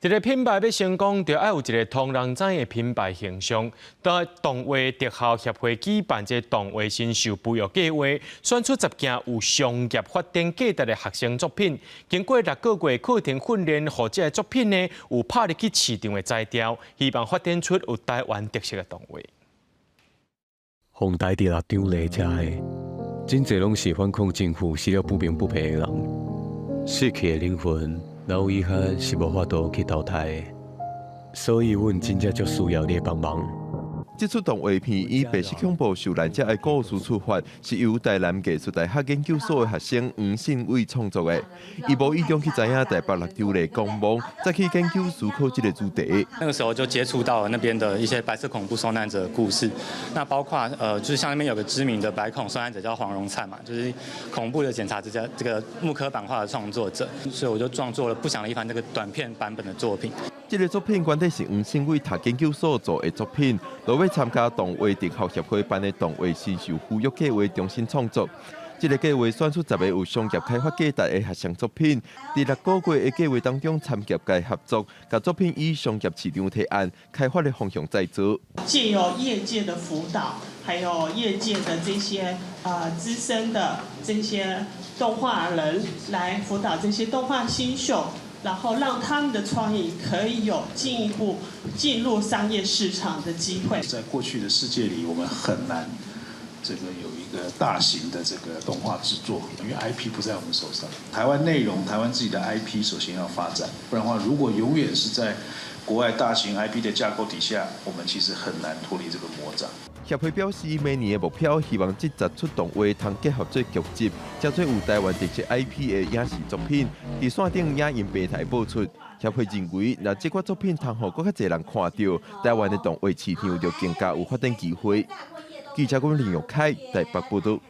一个品牌欲成功，就愛有一个予人知的品牌形象。當動畫特效協會舉辦這動畫新秀培育計劃，選出10件有商業發展價值的學生作品。經過6個月課程訓練，予這个作品呢有拍入去市場的才調，希望發展出有台灣特色的動畫。風台佇六張犁遮的，真濟攏是反抗政府、死了不鳴不平的人，死去的靈魂，老遺憾是無法度去投胎的，所以阮真正足需要你的幫忙。這齣動畫片以白色恐怖受難者的故事出發，是由台南藝術大學研究所的學生黃信偉創作的。伊無意中去知影台北六張犁公墓，再去研究思考這个主題。那個時候就接觸到了那邊的一些白色恐怖受難者的故事，那包括就是像那邊有個知名的白恐受難者叫黃榮燦嘛，就是恐怖的檢察之家這個木刻版畫的創作者，所以我就創作了《不祥的一番》這個短片版本的作品。這个作品原底是黃信偉讀研究所做的作品，落尾參加動畫特效協會辦的動畫新秀孵育計劃重新創作。這个計劃選出10个有商業開發價值的學生作品，佇6個月的計劃當中參業界合作，共作品以商業市場提案開發的方向再做。借由業界的輔導，還有業界的這些資深的這些動畫人來輔導這些動畫新秀。然後讓他們的創意可以有進一步進入商業市場的機會。在過去的世界裡，我們很難這個有一個大型的這個動畫製作，因為 IP 不在我們手上。台灣內容，台灣自己的 IP 首先要發展，不然的話，如果永遠是在國外大型 IP 的架構底下，我們其實很難脫離這個魔掌。協會表示，明年的目標希望這10齣動畫通結合做劇集，製作有台灣特色 IP 的影視作品，佇線頂影音平台播出。協會認為，若這款作品通予閣較濟人看著，台灣的動畫市場就更加有發展機會。記者郭林玉凱台北報導。